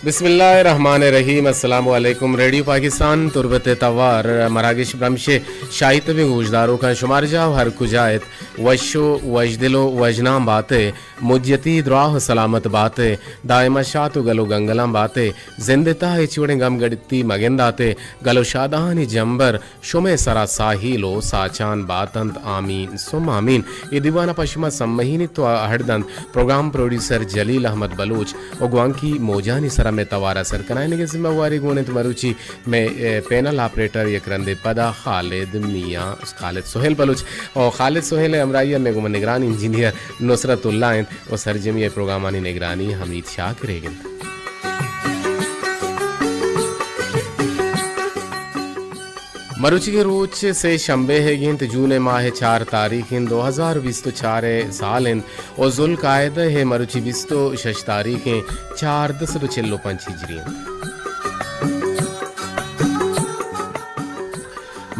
بسم اللہ الرحمن الرحیم۔ السلام علیکم۔ ریڈیو پاکستان تربت توار مراگش برمش شاہی تبیں گوشداروکاں، شمار جاہ ہر کجا ات، وش و وشدل و وژنام بات ء، مجتی دراہ و سلامت بات ء، دائم شات و گل و گنگلاں بات ء، زند تہ ہچ وڑیں گم گڑتی مگندات ء، گل و شادہانی جمبر شمئے سرا ساہیل و ساچان باتنت۔ آمین ثم آمین۔ اے دیوان ء پہ شما سمہینیت و اہڑ دنت پروگرام پروڈیوسر جلیل احمد بلوچ و گوانکی موجانی سرا مئے توار ء سر کنائینگ ء ذمہ واری گون انت مروچی مئے، اے، پینل آپریٹر یک رندے پدا خالد میاں، خالد سہیل بلوچ و خالد سہیل ء ہمراہی ء مئے گوما نگران انجینئر نصرت اللہ انت و سرجمی ء پروگرامانی نگرانی حمید شاکر ئیگ انت۔ مروچیگیں روچ سے شنبے ئیگ انت، جون ء ماہ ء چار تاریخ انت، دو ہزار بیست و چار ء سال انت و ذوالقعدہ ء مروچی بیست و شش تاریخ انت، چاردہ سد و چل و پنچ ہجری انت۔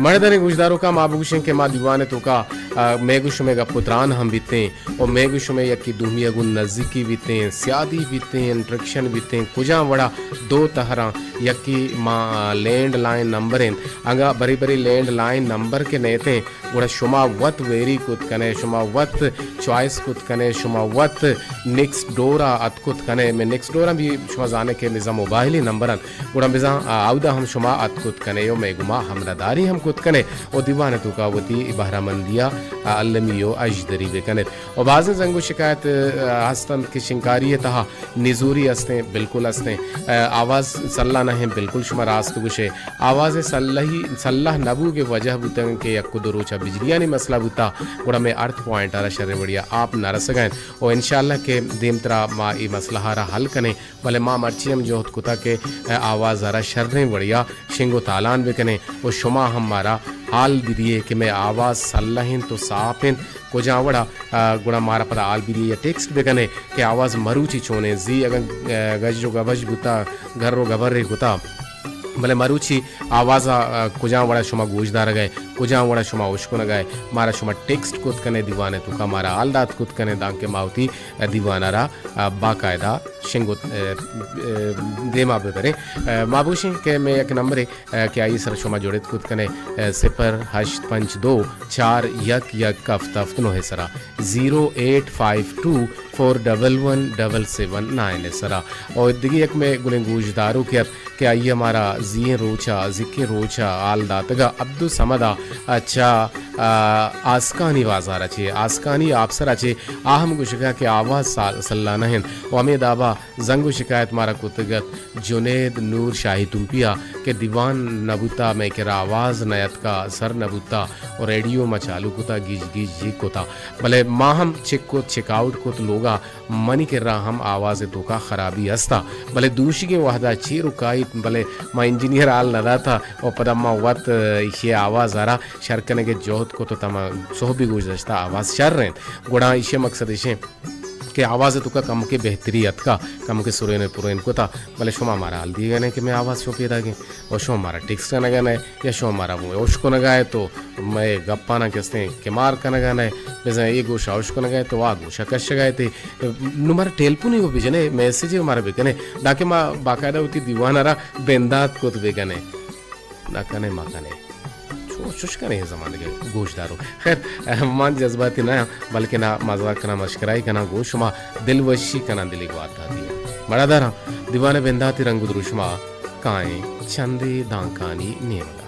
مڑداریں گوشداروکاں ما بگوشیں کہ ما دیوان ء توکا، آ، مئے گوں شمئے گپ و تران ہم بیتیں و مئے گوں شمئے یکے دومی ء گوں نزیکی بیتیں، سیادی بیتیں، انٹریکشن بیتیں، کجام وڑا دو تہراں یکے ما، آ، لینڈ لائن نمبر انت، اگاں برے برے لینڈ لائن نمبر کہ نیتیں گڑا شما وت ویری کت کنے، شما وت چوائس کت کنے، شما وت نیکسٹ ڈور ء ات کت کنے۔ مئے نیکسٹ ڈور ء بھی شما زانے کہ بزاں موبائلی نمبر انت، گڑا بزاں آ، اودا ہم شما ات کت کنے و مئے گوما ہمراہداری ہم کت کنے و دیوان ء توکا وتی بہرہ مندی ء المی و اژدری بکنیت۔ و بازیں زنگ و شکایت، آ، ہست انت کہ شنکاری ء تہا نزوری استیں، بالکل استیں۔ آ، آواز سلاہ نہ انت، بالکل شما راست گوشے۔ آواز سلاہی، سلاہ نہ بوگ ء وجہ بوتگ کہ یک و دو روچ ء بجلیانی مسئلہ بوتا، گڑا مئے ارتھ پوائنٹ ء را شریں وڑی ء آپ نہ رسگ ء انت۔ و انشاءاللہ کہ دیمترا ما اے مسئلہ ء را حل کنیں، بلے ما مرچی ہم جہد کتا کہ آواز ء را شریں وڑی ء شنگ و تالان بکنیں و شما ہم مارا حال بدیے کہ مئے آواز سلاہ انت و ساپ انت۔ کجام وڑا، آ، گڑا مارا پدا حال بدیے یا ٹیکسٹ بکنے کہ آواز مروچی چونیں زی اگاں، آ، گج و گبج بوتا، گر و گبرے کتا، بلے مروچی آواز ء، آ، کجام وڑا شما گوش دارگ ء، کجام وڑا شما اشکنگ ء، مارا شما ٹیکسٹ کت کنے دیوان ء توکا مارا حال دات کت کنے دانکہ ما وتی، آ، دیوان ء را، آ، باقاعدہ شنگ و، آ، آ، دیما ببریں۔ آ، ما بوشیں کہ مئے یک نمبرے ء کہ آئی سرا شما جڑت کت کنے، ء، صفر ہشت پنچ دو چار یک یک ہفت ہفت نو ء سرا، زیرو ایٹ فائیو ٹو فور ڈبل ون ڈبل سیون نائن ء سرا۔ اور دگہ یک مئے گلیں گوشداروکے ات کہ آئی ء مارا زیئیں روچا، زکیں روچا حال داتگا عبدالصمد ء چہ، ء، آسکانی بازار ء چہ، آسکانی آپسر ء چہ، آ ہم گوشگا کہ آواز سال-، سلا نہ انت و ہمے دابا زنگ و شکایت مارا کتگ ات جنید نور شاہی تمپی ء کہ دیوان نہ بوتا، مئے کرا آواز نہ اتکا، سر نہ بوتا و ریڈیو ما چالو کتا، گیج گیج جی کتا، بلے ما ہم چک کت، چیک آؤٹ کت لوگا، منی کرا ہم آواز توکا خرابی ہستا، بلے دوشیگیں وہدا چیر و کایت، بلے ما انجینئر حال نہ داتا و پدا ما وت ایشی آواز ء را شر کنگ ء جہد کت و تما سہبی گوشداشتا آواز شر انت۔ گڑا ایشی مقصد ایشیں کہ آواز ء توکا کمکے بہتری اتکا، کمکے سرین پرین کتا، بلے شما مارا حال دیگا نہ کہ مئے آواز چون پیداگیں و شما مارا ٹیکسٹ کنگا نہ یا شما مارا اشکنگا ات و مئے گپانا کستیں کمار کنگا نہ، بزاں اے گوشا اشکنگا ات و آ گوشا کشگا ات۔ نو مارا ٹیلپونے و بجنے، میسجے و مارا بکنے، دانکہ ما باقاعدہ وتی دیوانا را بندات کت بکنیں۔ نہ کنے ما کنے۔ چو-، چوش کنے اے زمانگ ء گوشدارو۔ خیر، من جذباتی نہ آں، بلکنا مزاق کناں، مشکرائی کناں، گوں شما دلوشی کناں، دلی گوات داتی۔ مڑاداراں، دیوان ء بنداتی رنگ و دروشما کائیں چندے دانکانی نیمگا۔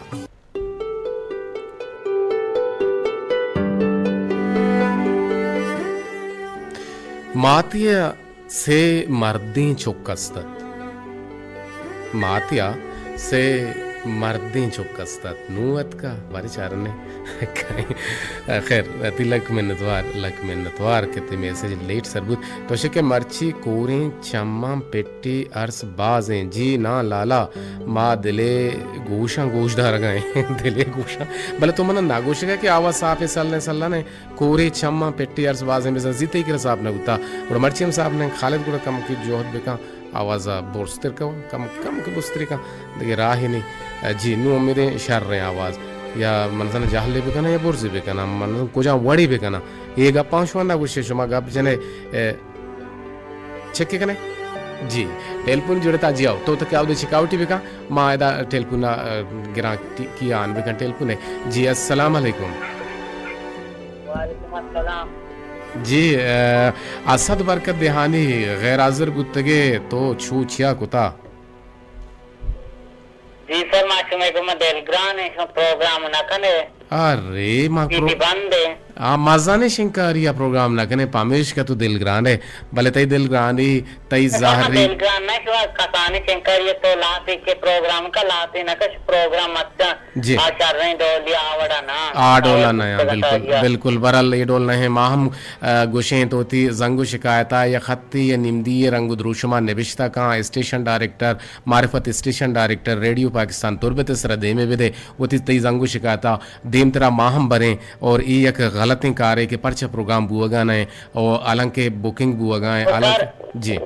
ماتی ء سے مردیں چک است ات۔ ماتیا سے مردیں چک است ات، نوں اتکا، بارے چارنے۔ خیر، تی لک منتوار، لک منتوار کہ تی میسج لیٹ سر بوت۔ تو شکے مرچی کوریں چماں پٹی ارس بازیں۔ جی ناں لالا، ما دلے گوشاں گوش دارگا ایں۔ دلے گوشاں۔ بلے تو منا نہ گوشگا کہ آواز صاف ہے، سلیں سلیں۔ کورے چماں پٹی ارس بازیں بزاں زی تئی کرا صاف نہ بوتا۔ گڑا مرچی ہم صاف نہ، خالد گڑا کم کی جہد بکن، آواز ء برزتر کن، کم، کم کی برزتر کن، دگہ راہے نی۔ جی، نوں امیدیں شریں آواز۔ یا من زن جہلے بکناں یا برزی بکناں، من زن کجام وڑی بکناں۔ اے گپاں شما نہ گوشے، شما گپ جنے، اے، چک کنے؟ جی، ٹیلیفون جڑتا۔ جی آؤ، تو تک آؤ دے چکاوٹی بکن، ما ادا ٹیلیفون ء، گراں کی، کی آن بکن ٹیلیفون ہے۔ جی، السلام علیکم۔ وعلیکم السلام۔ جی، ء، اسد برکت دہانی غیر حاضر بوتگے، تو چو چیا کتا؟ جی سر، ما شمئے گوما دلگران ایں، شما پروگرام نہ کنے۔ ارے، ما ٹی وی پرو-، بند ایں۔ آ، ما زانے شنکاری ء پروگرام نہ کنے، پمیشکا تو دلگران ہے، بلے تئی دلگرانی، تئی سر، ما زہری۔ دلگران نہ، شما کسانی شنکاری تو لاتے کہ پروگرام کا لاتے نہ کش پروگرام مچا۔ جی۔ آ شریں ڈولیا آ وڑا نا۔ آ ڈولا آ نا، یا، پتہ بالکل، یا۔ بالکل، برحال اے ڈول نہ ہے۔ ما ہم، آ، گوشیں تو وتی زنگ و شکایتا یا خطی یا نمدی رنگ و دروشما نبشتہ کاں اسٹیشن ڈائریکٹر، معرفت اسٹیشن ڈائریکٹر ریڈیو پاکستان تربت سرا دیمے بدے، وتی تئی زنگ و شکایتا دیمترا ما ہم بریں اور اے یک غلطیں کارے کہ پرچہ پروگرام بوگا نہ ہے اور حالانکہ بکنگ بوگا ہے، تو حالانکہ سر، جی۔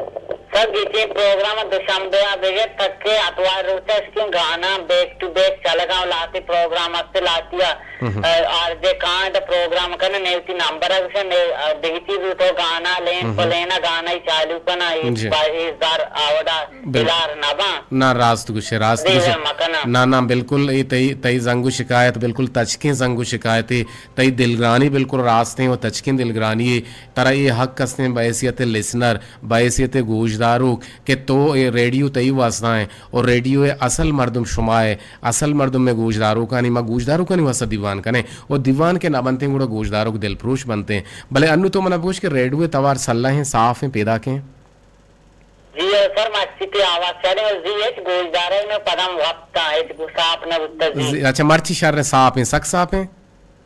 سر، گیشیں پروگرام دوشنبے ء بگر تک کہ اتوار روچ ء اشکیں گانا بیک ٹو بیک چلگاں و لاتی پروگرام است لاتی ء، ہم۔ ء، آر جے کاں اد پروگرام کن، نے وتی نمبر ء گوشن، نے، ء، دگہ چیز تو گانا لین ہم۔ پلین ء گانا ای چالو کن، ای جی۔ با-، ای زر آوڑا بل-، دلار نہ باں۔ نہ، راست گوشے، راست دیوے گوشے۔ مکنا۔ نہ، نہ، بالکل، اے تئی، تئی زنگ و شکایت، بالکل تچکیں زنگ و شکایتے، تئی دلگرانی بالکل راستیں و تچکیں دلگرانی ہے۔ ترا اے حق استیں بحیثیت لسنر، بحیثیت گوشداروک کہ تو اے ریڈیو تئی واسطہ ہیں اور ریڈیو ء اصل مردم شما ہے، اصل مردم میں گوشداروکانی، ما گوشداروکانی واسطہ دیوان کنیں اور دیوان کے نہ بنتے گڑا گوشداروک دلپروش بنتے ہیں۔ بلے انو تو منا بگوش کہ ریڈیو ء توار سلہ ہیں، صاف ہیں، پیداک ہیں؟ جی او سر، مچی تے آواز چاریں اور زی ہچ گوشدارے میں پدم وقت ہچ گو صاف نہ بوتا جی۔ زی-، اچھا، مرچی شر ہیں، صاف ہیں، سک صاف ہیں؟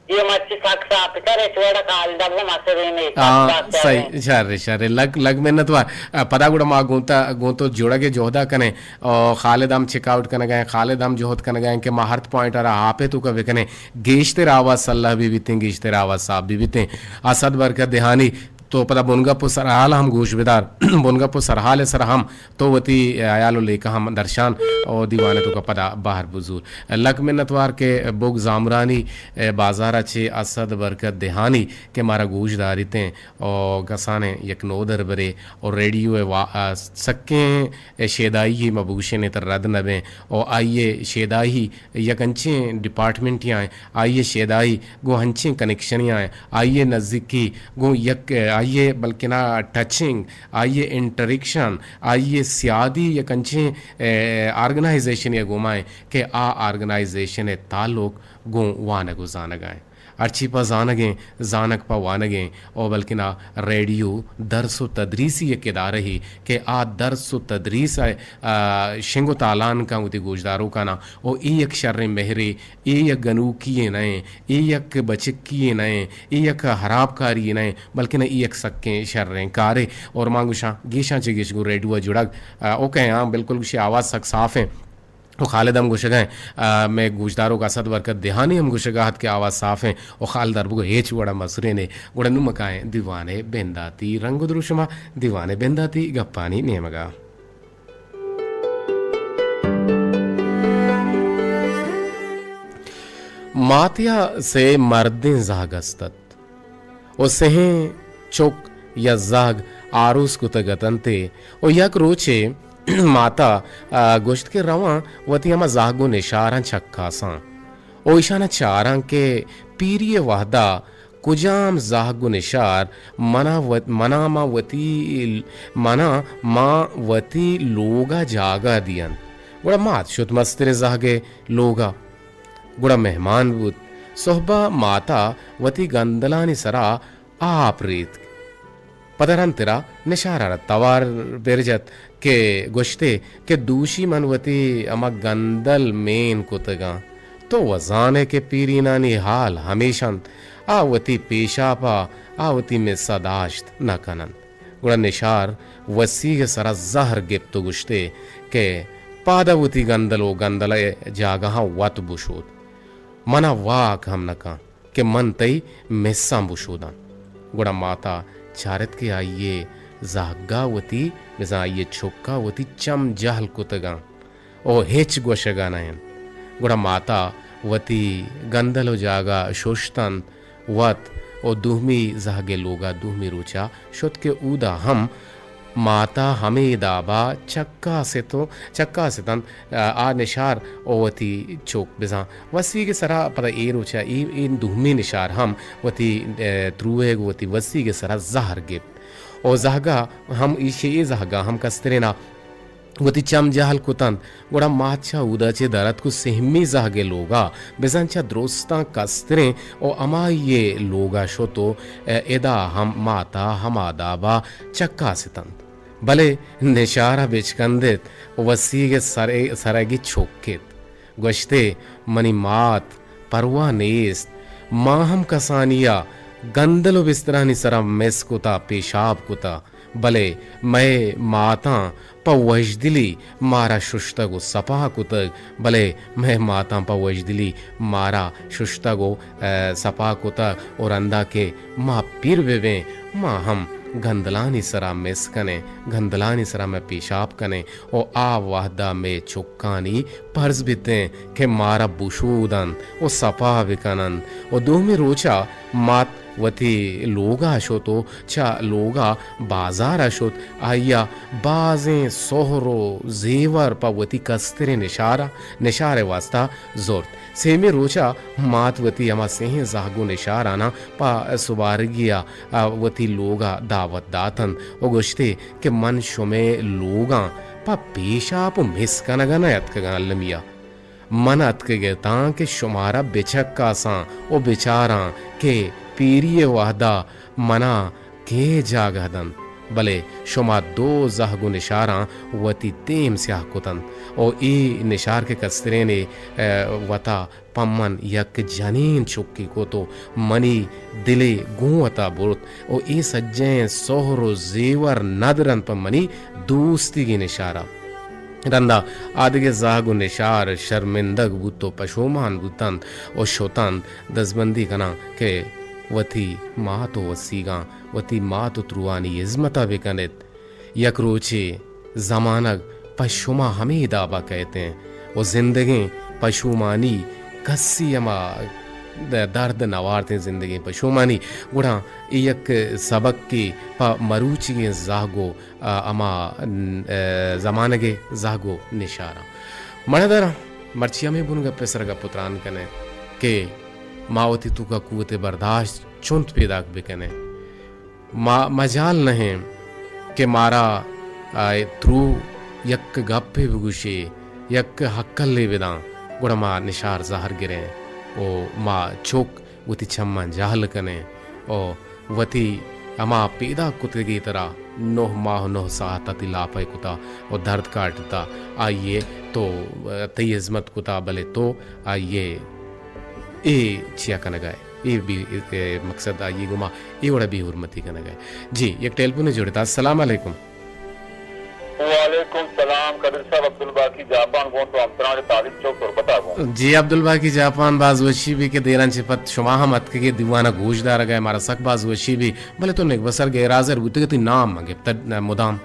جی، مرچی سک صاف سر، ہچ وڑا کال دب مسئلے نہیں، سک ہاں، صاف چل رہے ہیں۔ صحیح، شر، شر۔ لگ، لگ منت وار۔ آ، پدا گڑا ما گونتا، گونتو جوڑگ جہدا کنیں۔ او، خالد ہم چیک آؤٹ کنگا ہیں، خالد ہم جہد کنگا ہیں کہ ما ہر پوائنٹ را آپ ہے تو کا بکنیں۔ گیشتر آواز صلاح بھی بیتیں، گیشتر آواز صاحب بھی بیتیں۔ اسد برکت دہانی، تو پدا بنگپ و سرحال ہم گوش بدار۔ بنگپ و سرحال سر ہم تو وتی ہیال و لیکہ ہم درشان و دیوان توکا پدا بہر بزور۔ لک منتوار کہ بوگ زامرانی بازارا چہ اسد برکت دہانی کہ مارا گوش داریتیں و کسانیں یک نودربرے و ریڈیو ء وا-، سکیں شیدائی ما بگوشیں تہ رد نہ بیں و آئی ء شیدائی یک انچیں ڈیپارٹمنٹے آئیں، آئی ء شیدائی گوں انچیں کنکشنے آئیں، آئی ء نزیکی گوں یک، آئی ء بلکنا ٹچنگ، آئی ء انٹریکشن، آئی ء سیادی یک انچیں، اے، آرگنائزیشنے ء گوما ایں کہ آ آرگنائزیشن ء تعلق گوں وانگ و زانگ ء ایں۔ ہرچی پہ زانگ ایں، زانگ پہ وانگ ایں، او بلکنا ریڈیو درس و تدریسی یک ادارہ ہی کہ آ درس و تدریس ء، آ، شنگ و تالان کن وتی گوشداروکانا، او اے یک شریں مہرے، اے یک گنوکی یے نہ ایں، اے یک بچکی یے نہ ایں، اے یک ہراب کاری یے نہ ایں، بلکنا اے یک سکیں شریں کارے۔ اور ما گوشاں گیشاں چہ گیش گوں ریڈیو ء جڑگ، آ، اوکے ہاں، بالکل گوشی آواز سک صاف ایں۔ و خالد ہم گوشگا ایں، آ، مئے گوشداروک اسد برکت دہانی ہم گوشگا ات کہ آواز صاف ایں و خالد اربگو ہچ وڑا مسرین ایں۔ گڑا نوں مکائیں دیوان ء بنداتی رنگ و دروشما، دیوان ء بنداتی گپانی نیمگا۔ ماتیا سے مردیں زہگ است ات۔ و سہیں چک یا زہگ آروس کتگ اتنت و یک روچے ماتا، آ، گوشت کہ رواں وتی ہما زہگ و نشاراں چکاساں و ایشانا چاراں کہ پیری ء وہدا کجام زہگ و نشار منا و-، منا ما وتی، منا ما وتی لوگا جاگہ دیاں۔ گڑا مات شت مستریں زہگ ء لوگا۔ گڑا مہمان بوت۔ سہبا ماتا وتی گندلانی سرا آپ ریتک۔ پدا رند ترا نشار ءَ را توار بر جت کہ گوشتے کہ دوشی من وتی ہما گندل مین کتگاں۔ تو و زانے کہ پیرینانی حال ہمیش انت، آ وتی پیشاپ ءَ آ وتی مس ءَ داشت نہ کن انت۔ گڑا نشار وسیگ ءِ سرا زہر گپت و گوشتے کہ پادا وتی گندل و گندل ءِ جاگہاں وت بشود۔ من ءَ واک ہم نہ کن کہ من تئی مساں بشوداں۔ گڑا مات ءَ چارت کہ آئی ءِ زہگ ءَ وتی، بزاں آئی ءِ چک ءَ وتی چم جہل کتگاں و ہچ گوشگ ءَ نہ انت۔ گڑا مات ءَ وتی گندل و جاگہ ششت انت، وت و دومی زہگ ءِ لوگ ءَ دومی روچ ءَ شت کہ اودا ہم مات ءَ ہمے داب ءَ چکاست و چکاست انت، آ، آ نشار و وتی چک بزاں وسیگ ءِ سرا پدا اے روچ ءَ اے، اے دومی نشار ہم وتی، آ، تروئگ و وتی وسیگ ءِ سرا زہر گپت و زہگ ءَ ہم ایشی اے زہگ ءَ ہم کسترین ءَ وتی چم جہل کتنت، گڑا مات چہ اودا چہ در اتک و سہمی زہگ ءِ لوگ ءَ بزاں چہ درستاں کستریں و ہمائی ءِ لوگ ءَ شت و ادا ہم مات ءَ ہما داب ءَ چکاستنت۔ بلے نشار ءَ بچکندت و وسیگ ءِ سر-، سرگی چکت۔ گوشتے، منی مات، پرواہ نیست، ما ہم کسانی ءَ گندل و بسترانی سرا مس کتا، پیشاب کتا، بلے مئے ماتاں پہ وژدلی مارا ششتگ و سپا کتگ، بلے مئے ماتاں پہ وژدلی مارا ششتگ و، اے، سپا کتگ و رندا کہ ما پیر بہ بیں، ما ہم گندلانی سرا مس کنیں، گندلانی سرا مئے پیشاب کنیں و آ وہدا مئے چکانی پرز بیتیں کہ مارا بشودنت و سپا بکننت و دومی روچا مات وتی لوگا شت و چہ لوگا بازارا شت۔ آئیا بازیں سہر و زیور پہ وتی کستریں نشارا، نشارئے واستا زرت۔ سیمی روچا مات وتی ہما سہیں زہگ و نشاراناں پہ سبارگیا، آ، وتی لوگا دعوت داتنت و گوشتے کہ من شمئے لوگاں پہ پیشاپ و مس کنگا نہ اتکگاں المیا۔ من اتکگ اتاں کہ شمارا بچکاساں و بچاراں کہ پیری ء وہدا منا کئے جاگہ دنت، بلے شما دو زہگ و نشاراں وتی دیم سیاہ کتنت و اے نشار کہ کسترینے، ء، وتا پہ من یک جنین چکے کت و منی دلے گوں وتا برت و اے سجہیں سہر و زیور ندر انت پہ منی دوستیگیں نشارا۔ رندا آدگہ زہگ و نشار شرمندگ بوت و پشومان بوتنت و شتنت، دزبندی کناں کہ وتی مات و وسیگاں، وتی مات و تروانی ہزمتا بکنیت۔ یک روچے زمانگ پہ شما ہمے دابا کئیت انت و زندگیں پشومانی کسی ہما درد نوارتیں زندگیں پشومانی۔ گڑا اے یک سبکے پہ مروچیگیں زہگ و، آ، ہما، آ، زمانگے زہگ و نشاراں۔ مڑدراں مرچی ہمے بن گپے سر گپ و تران کنیں کہ ما وتی توکا قوت برداشت چنت پیداک بکنیں۔ ما مجال نہ ایں کہ مارا، آ، ترو یک گپے بگوشی، یک ہکلے بداں، گڑا ما نشار زہر گریں و ما چک وتی چماں جہل کنیں و وتی ہما پیداک کتگی ترا نہ ماہ و نہ ساعت تی لاپے کتا و درد کاٹتا، آئیے تو، آ، تئی ہزمت کتا، بلے تو آئیے اے چیا کنگائے؟ اے بی، اے مقصد آئی گما اے وڑا بے حرمتی کنگ ء۔ جی، یک ٹیلیفونے جوڑتا۔ السلام علیکم۔ وعلیکم سلام قدیر صاحب، عبدالباقی جاپان گوں تو ہمسراں تعلیم چوک تربتا گوں۔ جی عبدالباقی جاپان، باز وشی بی کہ دیران چہ پد شما ہم اتکگے دیوانا گوش دارگا، مارا سک باز وشی بی، بلے تو نگبسر گیر حاضر بوتگے، تئی نام من گپتا مدام۔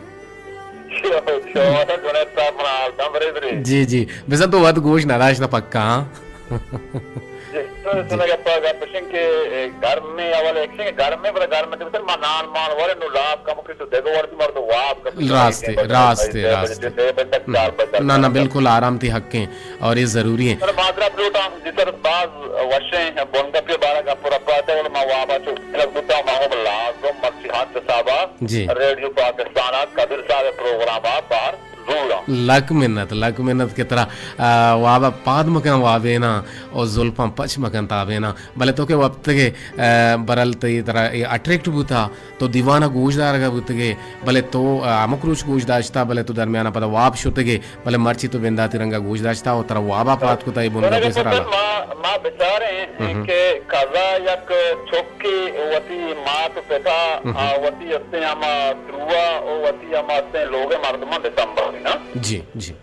شما جنید صاحب منا حال دم برے برے۔ جی جی، بزاں تو وت گوش نہ داشتہ پکا، ہاں۔ جی، تو سنگت پا گپ شنگ کہ گرمیں اول ایکشن گرمیں بڑا گرمیں تو ما نان مان ورے نو لاپ کم کہ تو دیگو ورتی مر تو واب کم۔ راستے، راستے، راستے۔ دے بجے تک چار بجے تک۔ نہ نہ، بالکل آرام تی حق ہیں اور یہ ضروری ہیں۔ سر معذرت لوٹاں جی سر، باز وشیں بنگپی بارا گپ رپا تے، ما وابا چو لگ بوتا، ما ہم لازم مرچی حاج صاحبا جی۔ ریڈیو پاکستان قدیر صاحب پروگرام بار زوراں۔ لک منت، لک منت کہ ترا، آ، واب ءَ پاد مکن وابیناں او زلپاں پچ مکن تابیناں۔ بلے تو کہ وپتگے، آ، برل تئی ترا اے اٹریکٹ بوتا، تو دیوان ءَ گوش دارگ ءَ بوتگے، بلے تو، آ، ہمک روچ گوش داشتا، بلے تو درمیان ءَ پدا واب شتگے، بلے مرچی تو بنداتی رنگ ءَ گوش داشتا او ترا واب ءَ پاد کتا اے بندوک ءِ سرا نا۔ ما، ما بچاریں ہم۔ کہ کزا یک چکے وتی مات و پتا، ہم۔ آ، وتی استیں ہما تروا و وتی ہما استیں لوگ ءِ مردماں بسنبالی نا۔ جی، جی۔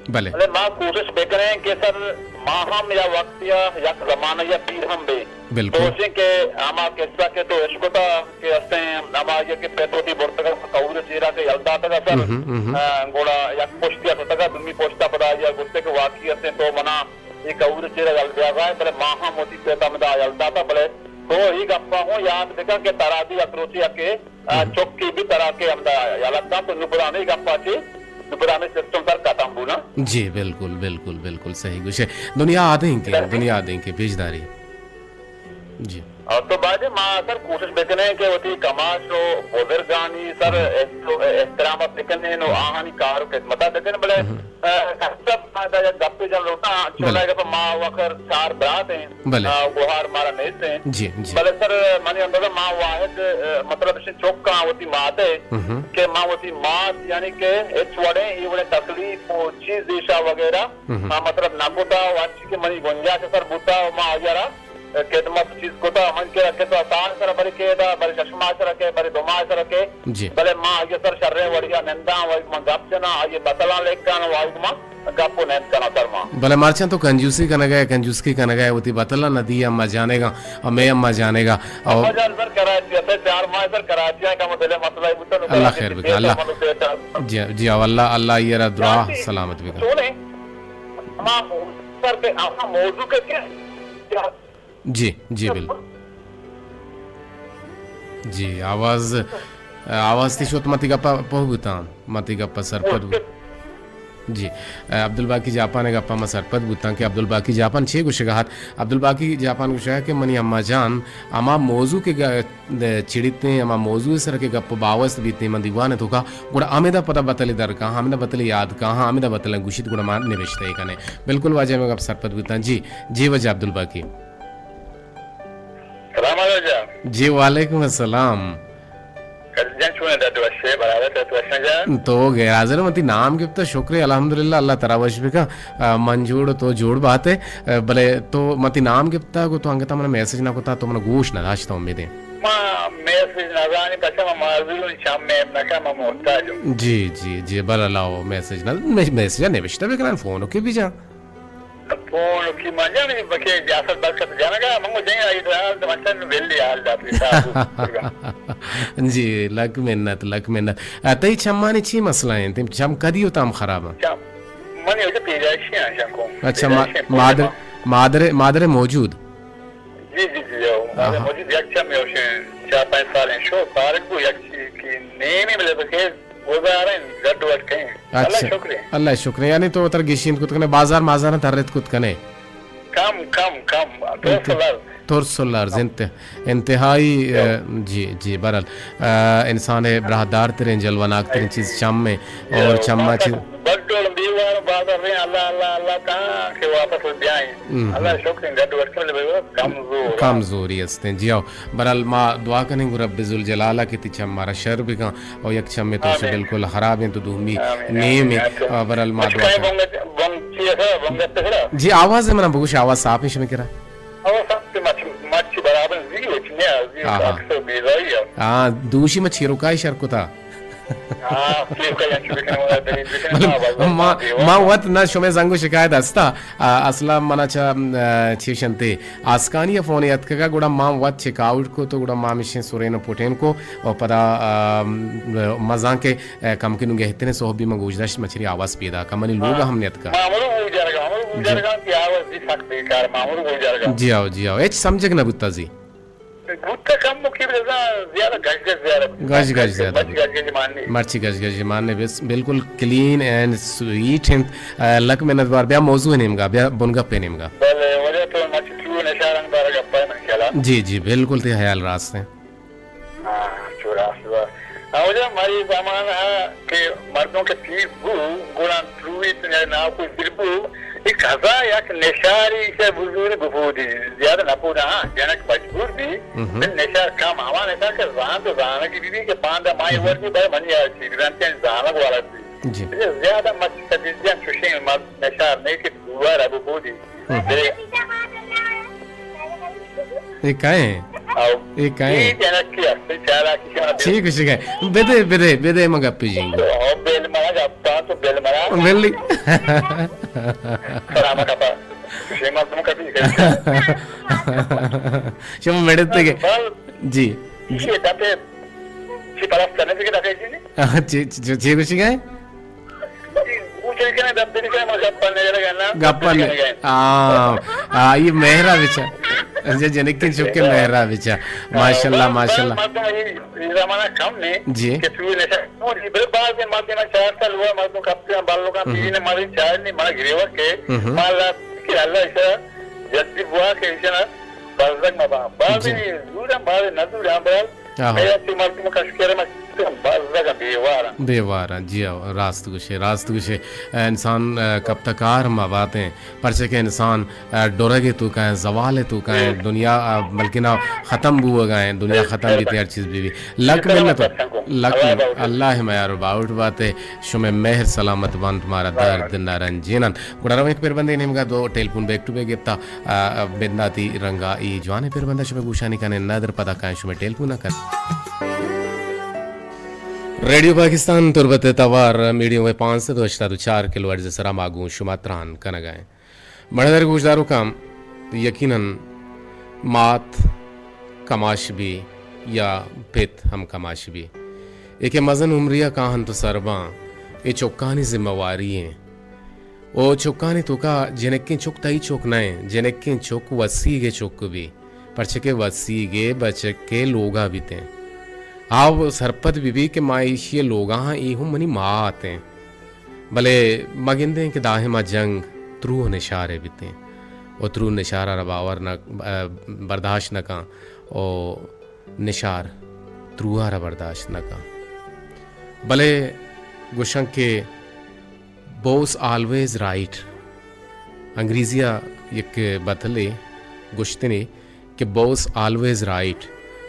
بلے۔ بلے ما کوشش بکنیں کہ سر ما ہم یا وقت یا یک زمانہ یا پیر ہم بیں۔ بالکل۔ تو چین کہ ہما قصہ کہ تو اشکتا کہ استیں ہما یہ کہ پت وتی برتگا کور چیرا کہ یل داتگا سر، ہم، ہم۔ آ، گڑا یک پشتی اتکا دومی پشتا پدا یا گشتے کہ واقعی استیں تو منا اے کور چیرا یل دیگا ئے، بلے ما ہم وتی پت ہمدا یل داتا، بلے تو اے گپا ہوں یاد بکن کہ ترا دی یک روچے یکے، آ، ہم۔ چکے بی ترا کہ ہمدا یلہ دات، تو نو پدا ہمے گپا چے، نو پدا ہمے سسٹم سر ختم بو نا۔ جی، بالکل، بالکل، بالکل صحیح گوشے۔ دنیا آدینکے، دنیا آدینکے پیش داری۔ جی۔ آ، تو باید ما سر کوشش بکنیں کہ وتی کماش و بزرگانی سر ہم۔ احت-، احترام بکنیں و ہم۔ آہانی کار و خدمتا بکنیں، بلے ہم۔ آ، سب ما ادا یک گپے جن لوٹاں، بلے۔ چوناہا کہ ما وخر چار برات ایں، بلے۔ آ، گوہار مارا نیست ایں۔ جی، جی۔ بلے سر، منی اندازہ ما واحد، آ، مطلب، اشیں چکاں وتی مات ءَ، ہم۔ کہ ما وتی مات، یعنی کہ ہچ وڑیں، اے وڑیں تکلیف و چیز ایشا وغیرہ، ہم۔ ما مطلب نہ کتا و ہرچی کہ منی گنجائش سر بوتا و ما آئی را خدمت چیز کتا، من کہ کسا ساہ سر بری کہ دا، بری شش ماہ سر کہ، بری دو ماہ سر کہ، جی۔ بلے ما آئی سر شریں وڑیا ننداں، و من گپ جناں، آئی بتلاں لکھاں، و آئی ما گپ و نند کناں سر ما۔ بلے مرچاں تو کنجوسی کنگا ئے، کنجوسکی کنگا ئے، وتی بتلاں ندی اما جانیگا، او مے اما جانیگا، او اما جان سر کراچی ءَ، چار ماہ سر کراچی ءَ، کم دل مسئلہ بوتا، نو اللہ خیر بکن، اللہ۔ جی، جی، او اللہ، اللہ یہ را دعا سلامت بکن۔ سونے، اما سر کے، اما موضوع کے کیا؟ جی، جی، بل-، جی، آواز، آواز تی شوت متی گپا پہ بوتاں، متی گپا سرپد بوت۔ جی، عبدالباقی جاپان گپا ما سرپد بوتاں کہ عبدالباقی جاپان چے گوشگا ات؟ عبدالباقی جاپان گوشگا کہ منی اما جان ہما موضوع کہ گ-، چڑیتیں، ہما موضوع سر کہ گپ باوست بیتیں من دیوان توکا، گڑا ہمیدا پدا بتلی درکاں، ہمیدا بتلی یاد کاں، ہمیدا بتلی گوشیت گڑا ما نوشتہ کنیں۔ بالکل واجہ میں گپ سرپد بوتاں۔ جی، جی واجہ عبدالباقی۔ سلام علیکم۔ جی، وعلیکم السلام۔ قادر جان، چون ئے؟ ڈڈ وش ئے؟ برابر ئے؟ تو وش ئے جان؟ تو غیر حاضر، من تی نام گپتا، شکر الحمدللہ، اللہ ترا وش بکا۔ آ، من جوڑ، تو جوڑ بات ئے۔ آ، بلے تو من تی نام گپتا، گو تو انگتا من میسج نہ کتا، تو من گوش نہ داشتا، امیدیں۔ ما میسج نہ دانی، پچا ما معذور، چم میں نہ کم محتاج۔ جی، جی، جی، بل اللہ میسج نہ، میسج نوشتہ بکنن، فون کی بھی جان۔ فون کی من جان، بکے جاسر برکت جانگا، منگو جائیں آئی حال، تو مچن ویلی حال دات حساب۔ جی، لک منت، لک منت۔ آ، تئی چمانی چی مسئلہ انت؟ چم کدی و تام خراب انت؟ چم، منی وجہ پیدائشی ہیں، چم کو۔ اچھا، ما-، پیدائشی ہیں، مادر، مادر، مادر موجود؟ جی، جی، جی، او، مادر آہا۔ موجود، یک چم یوشیں، چار پنچ سال ہیں، شو، پارک کو یک چی کی نیمی ملے بکے، گزاریں، گڈ وڈ کہیں۔ اچھا۔ اللہ شکر ہے۔ اللہ شکر ہے۔ یعنی تو تر گیشینت کت کنے، بازار مازار ترت کت کنے؟ کم، کم، کم۔ ترس و لرز۔ ترس و لرز، انت-، انتہائی، کم۔ آ، جی، جی، برحال، آ، انسان براہ دار ترین، جلوہ ناک ترین چیز چم ہے اور چم چیز۔ بڈ ڈول دیوار بازار رہے، اللہ، اللہ، اللہ کہاں کہ واپس بیائیں۔ ہم، اللہ ہم۔ شکر ہے، گڈ وڈ کم زور۔ کمزوری استیں، جی ہو۔ برحال ما دعا کنیں گو رب ذوالجلال کہ تی چم مارا شر بکن۔ او یک چمے تو شے آمین۔ بالکل خراب انت، تو دومی آمین، نیم آمین۔ انت۔ آ، برحال ما دعا کنیں۔ بنگت، بنگ-، چی ہے، بنگت ہے؟ جی، آواز منا بگوش، آواز صاف ہے شمے کرا؟ آواز صاف ہے، مچ، مچ برابر زی ہے، چی نیا، زی آہا۔ اکثر بیزائی ہے۔ ہاں، دوشی ما چیروکائی شر کتا۔ ہاں، چیروکائی انچو بکنے، والا دلیل بکنے، بلے آواز ما، آواز ما وت نہ شمے زنگ و شکایت ہستا۔ آ، اصلا منا چا، آ، چیشنتے آسکانی ء فون ء اتکگ ء گڑا ما وت چیک آؤٹ کت ء گڑا ما ہمیشیں سرین ء پٹین کو و پدا، آ، مزاں کہ، آ، کمکے نوں گہتریں سہبی ما گوش داشت مچری آواز پیدا کن منی لوگ ء ہم نیتکا۔ ما ہمرو گوش دارگا، ہمرو گوش جی۔ دارگا کہ آواز زی سک بیکار، ما ہمرو گوش دارگا۔ جی آؤ، جی آؤ، ہچ سمجھگ نہ بوتا زی۔ بوتا کم مکی بزاں زیادہ گش گش زیادہ بوتا۔ گش گش زیادہ بوتا۔ مرچی گش گش مان نے۔ مرچی گش گش مان نے، بس بالکل کلین اینڈ سویٹ انت۔ آ، لک منت وار، بیا موضوع نیمگا، بیا بنگپ نیمگا۔ بلے، وجہ تو مرچی ترو نشہ رنگ دارا گپا ہے من خیالا۔ جی، جی، بالکل تی خیال راست ہیں۔ ہاں، چو راست بات۔ اوجا مری زمانہ کہ مردم کہ پیر بو، گڑا پرویت یا ناکو پیر بو، اے قضا یک نشاری چہ بزور ببودی، زیادہ نبودا، ہاں، جنک مجبور بی، مہم۔ بل نشار کم، ہما نشار کہ زانت و زانگی بی بی کہ پاندا مائی مہم۔ وردی بھائی منی آ چی، گرانتیں زانگ والا بی۔ جی۔ زیادہ مقصد جن چوشیں مرد نشار نہیں کہ دوبارہ ببودی۔ ہم۔ بلے اے کئے ایں؟ او۔ اے کئے ایں؟ اے جنکی است، چالاکی شما چی گوشگ ئے؟ بدے، بدے، بدے، من گپے جنگو۔ او، بل منا گپا تو بل منا۔ بلی۔ سلام کپا۔ شما تم کبھی۔ شما مڑتے گے۔ بل۔ جی۔ یہ دپے، چی پرست کرنے سے دپے جی؟ آ، چی، چی، چی گوشگ ئے؟ گپا نے، آ، آ، یہ مہرا بچا۔ اچھا، جنکیں چکے مہرا بچا۔ ماشاءاللہ، ماشاءاللہ۔ مردم یہ، یہ زمانہ کم نے جی۔ کہ تو نشہ، بلے بعض مردم چار سال ہوا، مردم کپتے ہیں، بالوں کا ہم۔ پینے مارے چار نہیں، مارا گریوا کے، ہم۔ مالا کہ اللہ ایسا جلدی بوا کہ ایسا نا بزگ مبا۔ بعض جی۔ زور ہم، بعض نہ زور ہم، بعض آہو۔ مئے وتی مردم کشکر ما بزگ بیوار انت۔ بیوار انت، جی ہو، راست گوشے، راست گوشے۔ انسان، آ، کپتہ کار ما باتیں، پرچہ کہ انسان، آ، ڈرگ توکا ایں، زوال توکا ایں، ہم۔ دنیا، آ، بلکنا ختم بوگا ایں، دنیا ہم۔ ختم بیت، ہر چیز بی بی۔ لک منت، لک منت، اللہ میار و باہوٹ باتے، شمے مہر سلامت بنت، مارا درد نہ رنجینن۔ گڑا رویں کہ پربندے نیمگا دو ٹیلیفون بیک ٹو بیک گپتا، آ، آ، بنداتی رنگا ای جوانیں پربندا شمے گوشانی کنے ندر پدا کائیں شمے ٹیلیفون کن۔ ریڈیو پاکستان تربت توار میڈیم ویو پانچ سد و ہشتاد و چار کلو ہرٹز سرا ما گوں شما تران کنگا ایں۔ مڑدر گوشداروکاں یقیناً مات کماش بی یا پت ہم کماش بی۔ اے کہ مزن عمریا کاہنت و سرباں، اے چکانی ذمہ واری ایں۔ او چکانی توکا جنکیں چک تئی چک نہ ایں، جنکیں چک وسیگے چک بی، پرچہ کہ وسیگے بچکے لوگا بیتیں۔ آو سرپد بہ بی کہ ما ایشی لوگا ہاں، اے ہم منی مات ایں۔ بلے ما گندیں کہ دائما جنگ ترو نشارے بیتیں۔ او ترو نشارا را باور نہ، برداشت نہ کن۔ او نشار تروہا را برداشت نہ کن۔ بلے گوشن کہ بوس آلویز رائٹ۔ انگریزیا یک بتلے گوشتنے کہ بوس آلویز رائٹ۔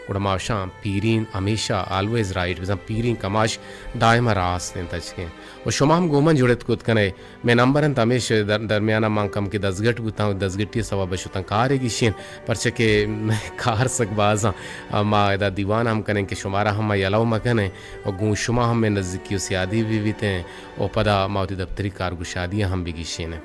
گڑا ما شاں پیرین ہمیشہ آلویز رائٹ، بزاں پیرین کماش دائما راست انت تچکیں۔ و شما ہم گومن جڑت کت کنے۔ مئے نمبر انت ہمیش در-، درمیانا من کم کہ دزگٹ بوتاں و دزگٹی سبب شتاں کارے گیشین، پرچہ کہ مئے کار سک بازاں۔ آ، ما ادا دیوان ہم کنیں کہ شمارا ہم ما یلو مکنیں و گوں شما ہم مئے نزیکی و سیادی بہ بیتیں و پدا ما وتی دپتری کارگشادی ہم بگیشینیں۔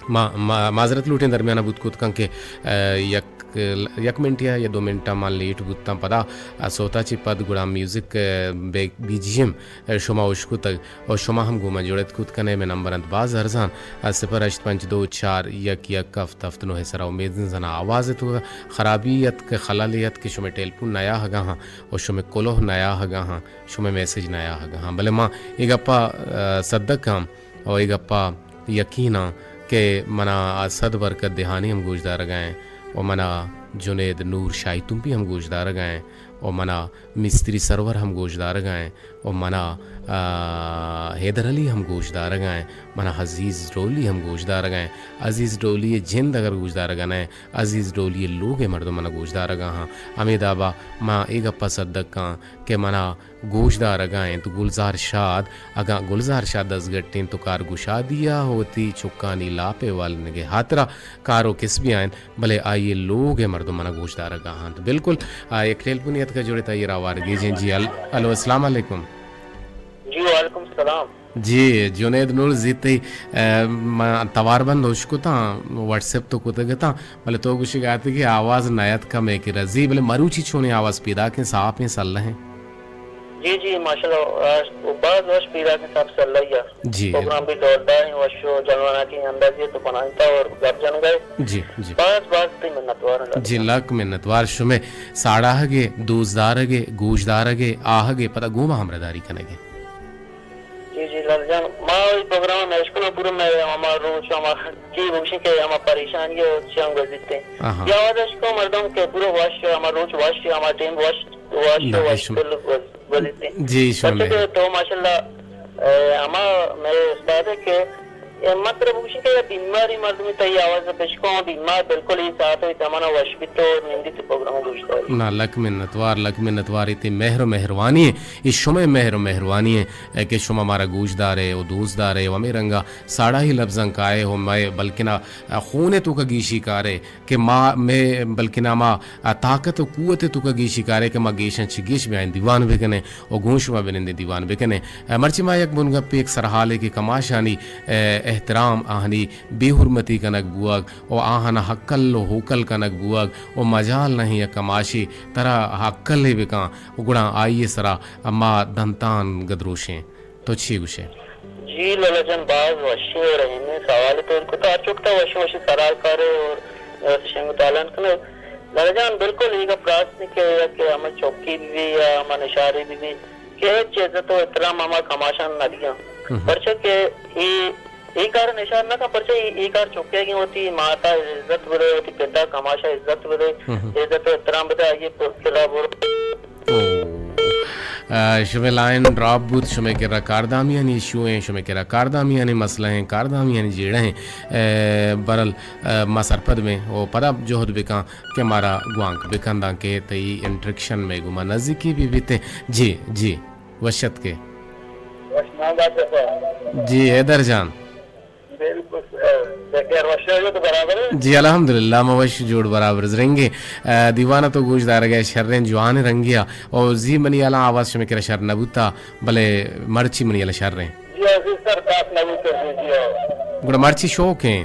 ما، ما، معذرت لوٹیں درمیانا بوت کت کن کہ، آ، یک، یک منٹیا یا دو منٹا ما لیٹ بوتاں پدا، آ، سوتا چی پد گڑا میوزک، آ، بی-، بی جی ایم شما اشکتگ و شما ہم گوں من جڑت کت کنے۔ مئے نمبر انت باز ارزان، صفر ہشت پنچ دو چار یک یک ہفت ہفت نو سرا۔ امید زنا آواز تو خرابی ات کہ خلل ات کہ شمے ٹیلیفون نیاہگا ہاں و شمے کلوہ نیاہگا ہاں، شمے میسج نیاہگا ہاں۔ بلے ما اے گپا، آ، صدق ہم و اے گپا یقین ہاں کہ منا آ صد برکت دہانی ہم گوشدارگا ہیں و منا جنید نور شاہی تمپی ہم گوشدارگا ہیں و منا مستری سرور ہم گوشدارگا ہیں و منا، آ، حیدر علی ہم گوشدارگا ہیں، منا عزیز ڈولی ہم گوشدارگا ہیں۔ عزیز ڈولی جند اگر گوشدارگا نہ، عزیز ڈولی لوگ مردم منا گوشدارگا ہاں۔ ہمے دابا ما اے گپا صدق کاں کہ منا گوشدارگا انت گلزار شاد، اگاں گلزار شاد دزگٹیں تو کارگشادیا وتی چکانی لاپے والنگے ہاترا کارو کسبی آئین، بلے آئی لوگ ء مردم منا گوشدارگا انت۔ بالکل، آ، یک ٹیلیفونی اتکا جوڑے تا، آئی را وارگیجیں۔ جی، ال-، الو، السلام علیکم۔ جی، وعلیکم السلام۔ جی، جنید نور زی تئی، آ، ما توار بند اشکتاں، واٹس ایپ تو کتگتاں، بلے تو گوشی گاتی کہ آواز نیت کمے کہ رزی، بلے مروچی چونیں آواز پیدا کیں، صاف ہیں، سلہ ہیں۔ جی، جی، ماشاءاللہ، آ، باز وش پیدا کیں، صاف سلہ یا۔ جی۔ پروگرام بھی زوردار ہیں، وش و جلواناکی اندازی تو بنائیں تا اور گپ جنگا ہے۔ جی، جی۔ باز، باز تئی منتوار ہیں۔ جی، لک منتوار شمے ساڑاہگے، دوستدارگے، گوشدارگے، آہگے، پدا گوما ہمراہداری کنگے۔ جی، جی، لال جان، ما وی پروگرام میشکنا پورا میں ہما روچ، ہما کی بوشی کہ ہما پریشانی ہے، چیاں گزیتے۔ آہا۔ یا وجہ شکو مردم کہ پورا وش، ہما روچ وش، ہما ٹیم وش، وش، نہ، وش، شما۔ بالکل۔ بولیتے۔ جی، شما پرچہ مہر۔ کہ تو ماشاءاللہ، اے، ہما مئے استاد ہے کہ، اے، مطلب گوشی کہ یہ بیماری مردمی تئی آواز بشکو، بیمار بالکل یہ ساعت ہوئی تمانا وش بیت اور نندی تے پروگرام گوش داری۔ نا، لک منتوار، لک منتوار، یہ تی مہر و مہروانی ہے، یہ شما مہر و مہروانی ہے، اے، کہ شما مارا گوش دارے و دوست دارے و ہمیں رنگا ساڑا ہی لفظاں کائے ہو مئے بلکنا، اے، خون تو کا گیشی کارے۔ کہ ما، مئے بلکنا ما، آ، طاقت و قوت توکا گیشی کارے کہ ما گیشاں چہ گیش بیائیں دیوان بکنیں و گوں شما بنندیں دیوان بکنیں۔ آ، مرچی ما یک بنگپے، یک سرحالے کہ کماشانی، آ، احترام، آہانی بے حرمتی کنگ بوگ و آہانا ہکل و ہوکل کنگ بوگ و مجال نہیں یک کماشے ترا ہکلے بکاں و گڑا آئی سرا ما دنتان گدروشیں۔ تو چی گوشے؟ جی لالا جان، باز وشیں و رحیمیں سوالے تو کتا۔ ہر چکتا وشیں وشیں سرحال کارے اور، اور شنگ تالان کنے۔ لالا جان، بالکل یہ گپ راست نہیں کہ، کہ ہمیں چوکی بھی یا ہمیں نشاری بھی بھی کہ ہچ عزت و احترام ہما کماشان نہ دیاں۔ ہم۔ پرچہ کہ یہ، یہ کار نشان نہ کن، پرچہ یہ، یہ کار چکے گی ہوتی، ماتا عزت بدے ہوتی، پتا کماشا عزت بدے، ہم۔ عزت و احترام بدے، آئیے پر-، پلا بر- او۔ آ، شمئے لائن ڈراپ بوت، شمئے کرا کاردامیانی ایشو ایں، شمئے کرا کاردامیانی مسئلہ ایں، کاردامیانی جیڑہ ایں۔ اے، برل، آ، ما سرپد بیں او پدا جہد بکاں کہ مارا گوانک بکنداں کہ تئی انٹریکشن مئے گوما نزیکی بہ بیتیں۔ جی، جی، وش اتکے۔ وش نام بات ہے۔ جی، حیدر جان۔ بالکل، اے، بخیر وش ئے تو برابر ئے؟ جی، الحمدللہ، ما وش جوڑ برابر زرنگیں۔ اے، دیوان تو گوش دارگ ئے شریں جوان رنگیا۔ او زی منی الان آواز شمئے کرا شر نہ بوتا، بلے مرچی منی الان شریں۔ جی عزیز سر، کاف نہ بوتا، جی، جی، او۔ گڑا مرچی شوق ایں؟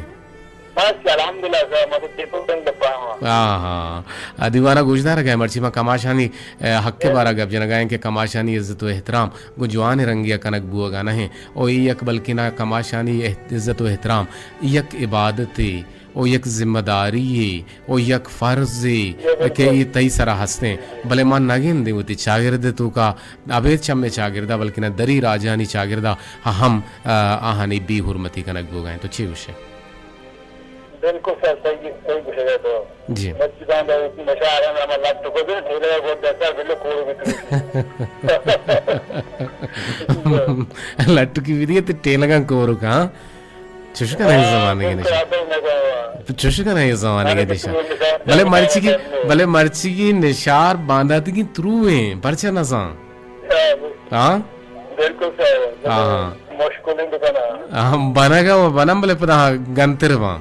بس، الحمدللہ سر، ما تو ٹیپو بند پاواں۔ ہاں، ہاں۔ آ، دیوانا گوش دارگ ئے مرچی ما کماشانی، اے، حق کے بارا گپ جنگا ایں کہ کماشانی عزت و احترام گوں جوانیں رنگے ء کنگ بوہگا نہ انت، و اے یک بلکنا کماشانی احت-، عزت و احترام یک عبادتے و یک ذمہ داریے و یک فرضے کہ اے تئی سرا ہستیں، بلے ما نہ گندیں وتی چاگرد ء توکا ابید چمے چاگردا بلکنا دری راجانی چاگردا ہم، آ، آہانی بے حرمتی کنگ بوگا انت۔ تو چے گوشے؟ بالکل سر، صحیح، صحیح گوشگ ء تو۔ جی۔ مسجداں دا وتی نشہ آران ہما لٹ کو دے، ٹیلے کو دسا بلو کوڑ بتو۔ لٹ کی بھی دیے تے ٹیلگاں کور کا، ہاں؟ چوش کنا اے زمانگے نشہ۔ چوش کنا اے زمانگے نشہ۔ بلے مرچی کی، بلے مرچی کی نشار بانداتی کی ترویں، پرچہ نہ سان۔ ہاں؟ بالکل سر، ہاں۔ مشکل انت کنا۔ ہاں، بنگا و بنم بلے پدا گنتر باں۔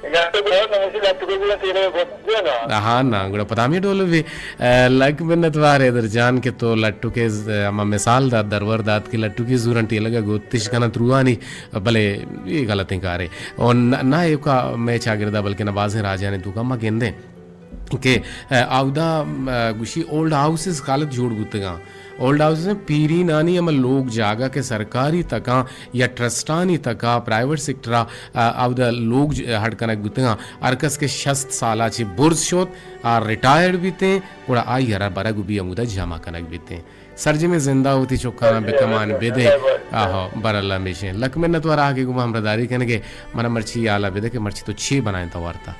گنتر باں، نمسی لٹکو گڑا تیرے گوت دینا۔ ہاں نا، گڑا پدا ہمے ڈول بی۔ اے، لک منت وار حیدر جان کہ تو لٹکے ز-، ہما مثال دات، درور دات کہ لٹکے زورن ٹیلگا گوتش کنا تروانی، بلے اے غلطیں کارے۔ او نہ، نہ ایوکا مئے چاگردا بلکنا بازیں راجانی توکا ما گندیں۔ کہ، اے، اودا، اے، گوشی اولڈ ہاؤسز کالت جوڑ بوتگاں۔ اولڈ ہاؤسز پیرینانی ہما لوگ جاگہ کہ سرکاری تکاں یا ٹرسٹانی تکا پرائیویٹ سیکٹرا، اے، اودا لوگ ج-، ہڈ کنگ بوتگاں۔ ہر کس کہ شست سالا چہ برز شوت، آ ریٹائرڈ بیتیں، گڑا آئی ہرا برگ بی ہمودا جمع کنگ بیتیں۔ سرجمیں زندا وتی چکانا بکمان بدے۔ آہو، بر اللہ ہمیشیں۔ لک منت وار آ کہ گوما ہمراہداری کنگے، منا مرچی حالا بدے کہ مرچی تو چے بنائیں توارتا۔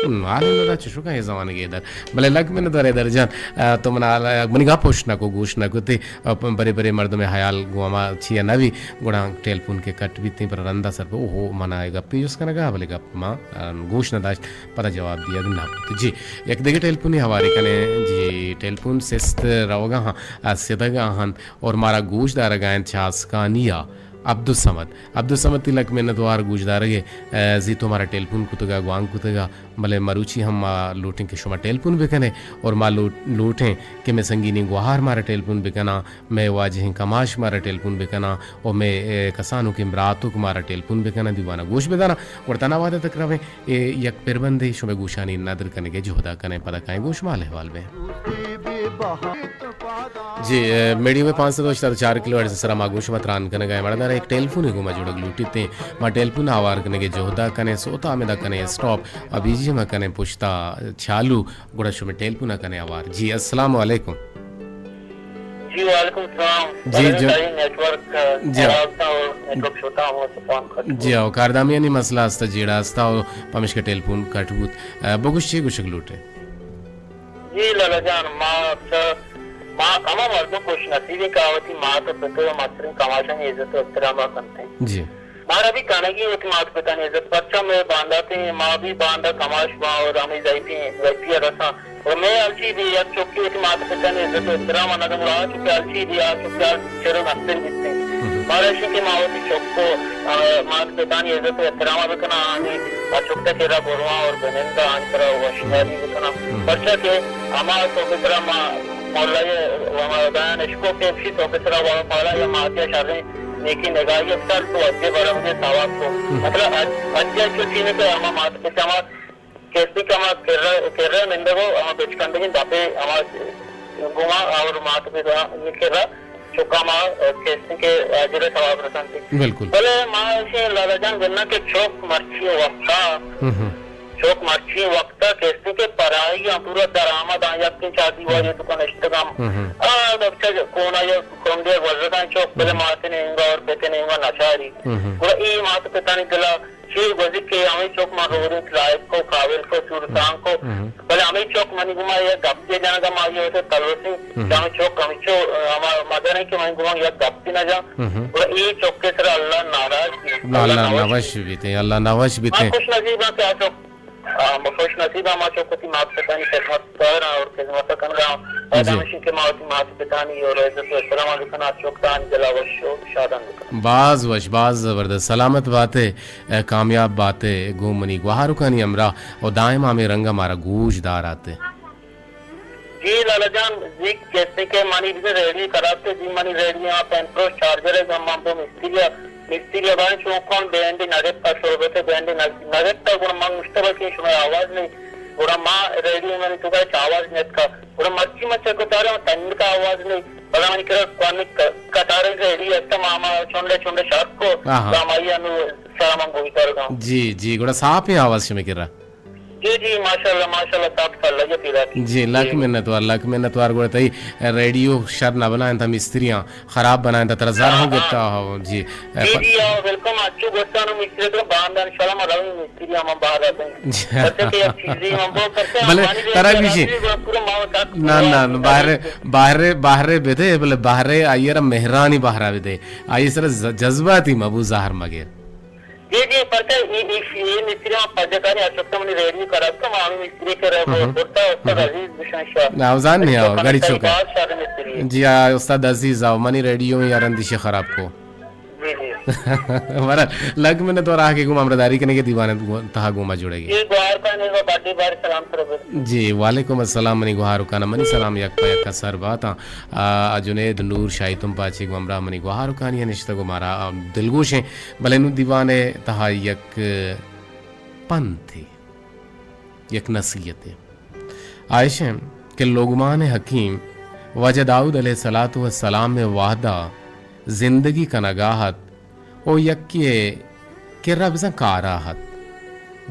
ہم، حال ندا چشکا اے زمانگے در۔ بلے لگ من در در جان، آ، تو منا حال، منی گپ پشت نکو، گوش نکو تے، آ، پ-، برے برے مردم حیال گو ہما چیا نبی، گڑا ٹیلیفون کہ کٹ بیتیں پر رندا سر پہ، اوہو، منا اے گپی جست کنگا، بلے گپ ما، آ، گوش نداشت، پدا جواب دیگ نہ بوت۔ جی، یک دگہ ٹیلیفونی ہوارے کنے، جی، ٹیلیفون سست روگا ہاں، آ، سدگا ہنت اور مارا گوش دارگا انت چاسکانیا۔ عبدالصمد۔ عبدالصمد تئی لک منت وار گوشدارگ ء، اے، زی تو مارا ٹیلیفون کتگ ء گوانک کتگ ء، بلے مروچی ہم ما لوٹیں کہ شما ٹیلیفون بکنے اور ما لوٹ-، لوٹیں کہ مئے سنگینیں گوہار مارا ٹیلیفون بکناں، مئے واجہیں کماش مارا ٹیلیفون بکناں اور مئے، اے، کسانوکیں براتوک مارا ٹیلیفون بکناں، دیوانا گوش بداراں۔ گڑا تنا وہدے تک رویں، اے یک پربندے شمئے گوشانی ندر کنگ ء جہدا کنیں، پدا کائیں گوں شما حال احوال بیں۔ جی، اے، میڈیم ویو پانچ سد و ہشتاد و چار کلو ہرٹز سرا ما گوں شما تران کنگا ایں۔ مڑدار یک ٹیلیفونے گوں ما جوڑگ لوٹیت ایں۔ ما ٹیلیفون آوار کنگے جہدا کنیں، سوتا ہمیدا کنیں اسٹاپ، ابیجی ہم کنیں پشتا چالو، گڑا شمے ٹیلیفون کنیں آوار۔ جی، السلام علیکم۔ جی، وعلیکم السلام۔ جی، بلے جو، تئی نیٹ ورک، جی۔ خراب تھا اور نیٹ ورک شوتا ہوا تو فون کٹ جی، ہوا۔ او کاردامیانی مسئلہ ہستا، جیڑا ہستا، او پمشکا ٹیلیفون کٹ بوت۔ اے، بگوش چی گوشگ لوٹے؟ جی لالا جان، ما چہ، ما ہما مردم خوش نصیب ایں کہ آ وتی مات ءُ پت ءُ مستریں کماشانی عزت ءُ احترام ءَ کنت ایں۔ جی۔ مارا بھی کنگی وتی مات پتانی عزت، پرچا مئے بانداتیں، ما بھی باندا کماش باں اور ہمے ضعیفیں، ضعیفی ءَ رساں۔ اور مئے ہرچی بھی یک چکے وتی مات پتانی عزت ءُ احترام ءَ نہ دنت، گڑا آ چکے ہرچی بھی آ چکے آ چر ءُ مستر بیتیں۔ مارا ایشی کہ ما وتی چک ءُ، آ، مات پتانی عزت ءُ احترام ءَ بکناں، آنی آ چک ءِ کرا برواں اور بننداں، آنی کرا وشداری بکناں۔ پرچا کہ ہما تو کہ ترا ما مولا ءِ و ما دایان اشکو کہ اسی تو کہ ترا و مولا یا ماتی شریں نیکی نگاہی ءَ سر تو اجے برا مجھے ثواب کو۔ مطلب اج، اجے چو چینے کہ ہما مات پت ہما کیسے کہ ہما کرا، کرا نندگو ہما بچکندگی دپے ہما گما اور مات پت یہ کرا چکا ما کیسے کہ اجر ثواب رسنتی۔ بالکل۔ بلے ما ایشی لالا جان گنا کہ چوک مرچی وقتا، چوک مرچی وقتا کیسے کہ پرائی ہم پورا درآمد آں، یکیں چار دیواری تو کنشتگم۔ آ، دکتر کونا یا کنڈے گوزگاں چوک بلے مات نے انگا اور پت نے انگا نچاری۔ گڑا ای مات پتانی دلا چیر گوزی کہ ہمیں چوک ما روڑیں لائق کو، قابل کو، چورتان کو۔ بلے ہمیں چوک منی گما یک گپے جنگا ما یہ تو تلوسی کہ ہمیں چوک ہمیں چو، ہما مدن ہے کہ منی گما یک گپے نہ جان۔ گڑا ای چوک کے سر اللہ ناراض بیت، اللہ ناوش بیت، اللہ ناوش بیت۔ خوش نصیب ہاں کہ آ چوک، آ، ما خوش نصیب ہاں، ما چوک وتی مات پتانی خدمت کار اور خدمت کنگا۔ پیدا مشین کہ ما وتی مات پتانی اور عزت و احترام بکنا، چوک تانی دلا وش و شادان بکنا۔ باز وش، باز زبردست۔ سلامت باتے، اے، کامیاب باتے، گوں منی گوہارکانی ہمراہ و دائم ہمے رنگ مارا گوش داراتے۔ جی لالا جان، جی کہتے کہ منی بزن ریڈیو خراب تھے، جی منی ریڈیو یہاں پین پروش چارجر ہے، ہم ہم دو مستری ہے، مستری ہے بارے چون کون بینڈ نگتا، شعبے تے بینڈ نگ-، نگتا، گڑا من مشتبہ کی شمع آواز نہیں، گڑا ما ریڈیو منی تو کا آواز نہیں تھا، گڑا مرچی مچا کو تارے تنگ کا آواز نہیں، بلا منی کرا کون ک-، کٹارے ریڈیو ہے، ماما چونڈے چونڈے شاک کو، ہمائی انو سلام گوئی کر گا۔ جی، جی، گڑا صاف ہے آواز شمع کرا۔ جی، جی، ماشاءاللہ، ماشاءاللہ، صاحب، اللہ جی پیدا کی۔ جی، لکھ منت وار، لکھ منت وار۔ گڑا تئی ریڈیو شر نہ بنائیں تا مستریاں، خراب بنائیں تا ترا زر ہوں گپتا ہو۔ جی۔ جی، جی، ہاں، بالکل، اچھو گوستانو مستری تو باندان شرم روی مستری ہم باہر آتے ہیں۔ جی۔ پتہ کہ یک چیزی ہم بہت کرتے ہیں، بلے ہماری ترا بھی شی۔ پورا ماحول تک نہ، نہ، نہ، باہر، باہر، باہر بدے، بلے باہر آئیے را مہرانی باہر بدے۔ آئیے سر ز-، جذباتی مبو ظاہر مگر۔ جی، جی، پرچہ ای، ای، ای مستری ما پجکاری اشکتا منی ریڈیو خراب کا، ما ہمیں مستری کے رہے برتا، استاد عزیز بشن شاہ۔ ناوزان نہیں آو، گڑی چوکا۔ باز شاہ مستری ہے۔ جی، آ، استاد عزیز آو، منی ریڈیو یا رندشی خراب کو۔ جی، جی۔ برا، لگ منت وار آ کہ گوں ہمراہداری کنے کہ دیوان تہا گوما جڑے گی۔ جی، گوار کا نہیں، بڑی بار سلام سر۔ جی، وعلیکم السلام، منی گوہارکانا منی سلام یک پہ یک سر باتاں۔ آ، جنید نور شاہی تم پاچی گوں ہمراہ منی گوہارکانی نشتگ و مارا، آ، دلگوش ہیں۔ بلے نوں دیوان ءِ تہا یک پنتے، یک نصیحتے۔ آ ایش انت کہ لقمان حکیم واجہ داؤد علیہ الصلوۃ والسلام ءِ وہدا زندگی کنگا ات و یکے ءِ کرا بزاں کارا ات۔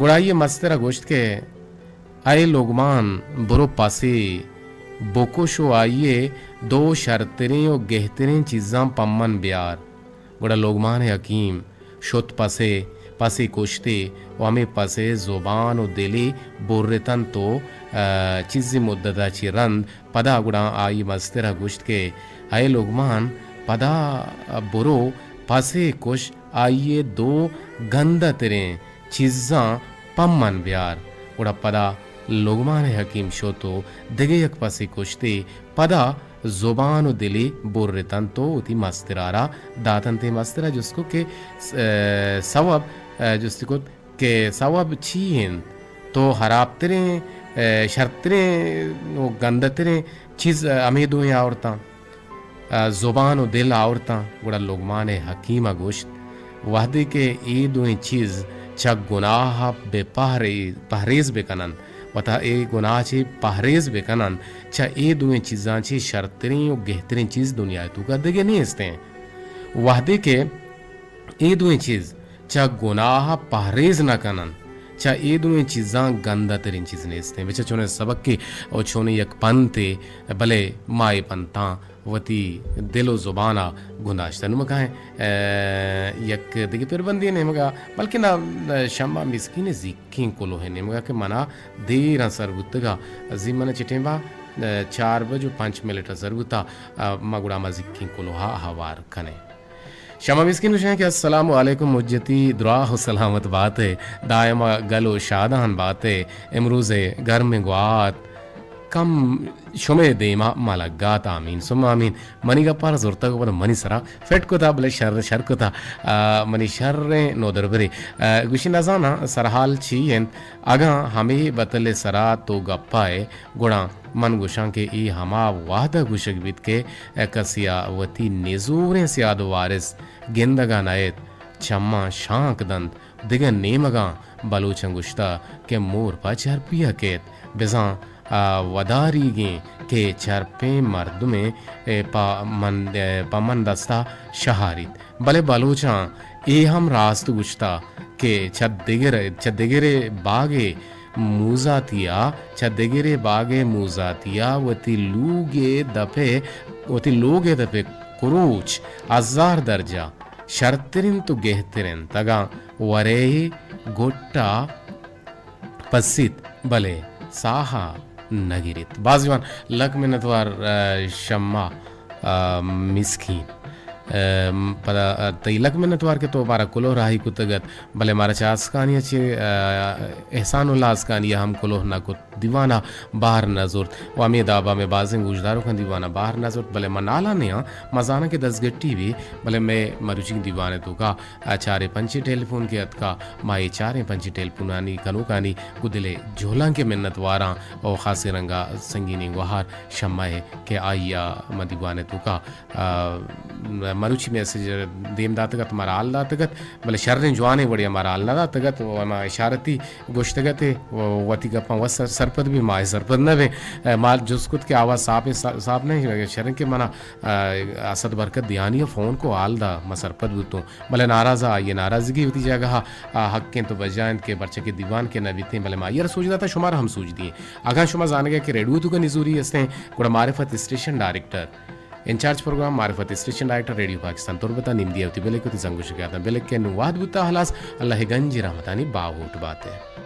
گڑا آئی ءِ مسترا گوشت کہ اے لقمان، برو پسے بکش و آئی ءِ دو شرتریں و گہتریں چیزاں پمن بیار۔ گڑا لقمان حکیم شت پسے، پسے کشتے و ہمے پسے زبان و دلے برتنت و، آ، چیزے مدتا چہ رند پدا گڑا آئی مسترا گوشت کہ اے لقمان، پدا برو پسے کش، آئی ءِ دو گندہ تریں چیزاں پمن بیار۔ گڑا پدا لقمان حکیم شت و دگہ یک پسے کشتے، پدا زبان و دلے برتنت و وتی مسترا را داتنت۔ مسترا جست کت کہ س-، سوب، جست کت کہ سوب چی انت؟ تو ہرابتریں، شرتریں و گندتریں چیز ہمے دوئیں آورتاں۔ زبان و دل آورتاں۔ گڑا لقمان حکیم ءَ گوشت، وہدے کہ اے دوئیں چیز چہ گناہ ءَ بہ پہرے-، پہریز بہ کن انت، وتا اے گناہ چہ پہریز بہ کن انت، چہ اے دوئیں چیزاں چہ شرتریں و گہتریں چیز دنیا ءِ توکا دگہ نیست انت۔ وہدے کہ اے دوئیں چیز چہ گناہ ءَ پہریز نہ کن انت، چہ اے دوئیں چیزاں گندہ تریں چیز نیست انت۔ بچہ چونیں سبقے و چونیں یک پنتے، بلے ما اے پنتاں وتی دل و زبان ءَ گوں داشتہ۔ نوں ما کائیں، اے، یک دگہ پربندے ءِ نیمگا، بلکن آ، شمبا مسکین ءِ زیکیں کلوہ ءِ نیمگا کہ منا دیراں سر بوتگا، زی من چٹیں با ء، چار بج و پنچ منٹ ء سر بوتا، ء، ما گڑا مزیکیں کلوہا ہوار کنیں۔ شما مسکین گوشاں کہ السلام علیکم مجتی، دراہ و سلامت بات ئے، دائما گل و شادان بات ئے، امروز ء گرمیں گوات کم شمے دیما ملگات، آمین ثم آمین۔ منی گپا را زرتگ و پدا منی سرا فٹ کتا، بلے شر، شر کتا، آ، منی شریں نودربرے۔ آ، گوشی نزاناں سرحال چی انت، اگاں ہمے بتل ء سرا تو گپا ئے، گڑا من گوشاں کہ اے ہما وہد ء گوشگ بیت کہ کسے ء وتی نزوریں سیاد و وارث گندگ ء نئیت، چماں شانک دنت، دگہ نیمگاں بلوچاں گوشتہ کہ مور پہ چرپی ء کیت، بزاں آ وداریگیں کہ چرپیں مردمے، اے، پہ من، اے، پہ من دستا شہاریت۔ بلے بلوچاں اے ہم راست گوشتہ کہ چہ دگر، چہ دگرے باگے موزاتیا، چہ دگرے باگے موزاتیا وتی لوگے دپے، وتی لوگے دپے کروچ ہزار درجہ شرتر انت و گہتر انت۔ اگاں ورے گٹا پسیت، بلے ساہ ء نہ گریت۔ باز جوان، لک منتوار، آ، شما، آ، مسکین۔ آ، پدا، آ، تئی لک منتوار کہ تو مارا کلوہ راہی کتگ ات، بلے مارا چہ آسکانی ء چہ، آ، احسان اللہ آسکانی ء ہم کلوہ نہ کت، دیوان ء بہر نہ زرت۔ و ہمے داب ء مئے بازیں گوشداروکاں دیوان ء بہر نہ زرت، بلے من نالان نیاں، من زاناں کہ دزگٹی بی، بلے مئے مروچی دیوان ء توکا ء چاریں پنچیں ٹیلیفون کہ اتکا، ما اے چاریں پنچیں ٹیلیفونانی کنوکانی گوں دل ء جہلانک ء منت واراں و خاصیں رنگ ء سنگینیں گوہار شمع ء کہ آئی ء ما دیوان ء توکا، آ، مروچی میسج دیم داتگ ات، مارا حال داتگ ات، بلے شریں جوانیں وڑے ء مارا حال نہ داتگ ات و ما اشارتی گوشتگ ات ء و وتی گپاں وت سر-، سرپد بیں، ما سرپد نہ بیں۔ آ، ما جست کت کہ آواز صاف ء صا-، صاف نہ انت، شریں کہ منا، آ، اسد برکت دیانی ء فون کو حال دا، ما سرپد بوتوں۔ بلے ناراض ء آئی ء ناراضگی وتی جاگہ ء، آ، حق انت و بجا انت کہ پرچہ کہ دیوان کہ نہ بیتیں، بلے ما آئی ء را سوج داتا، شمارا ہم سوج دیں۔ اگاں شما زانگ ء کہ ریڈیو توکا نزوری استیں، گڑا معرفت اسٹیشن ڈائریکٹر، انچارج پروگرام معرفت اسٹیشن ڈائریکٹر ریڈیو پاکستان تربت ء نمدی ء وتی بلک وتی زنگ گوشگ ء داں۔ بلک کہ نوں وہد بوتا ہلاس، اللہ ء گنجیں رحمتانی باہوٹ بات ئے۔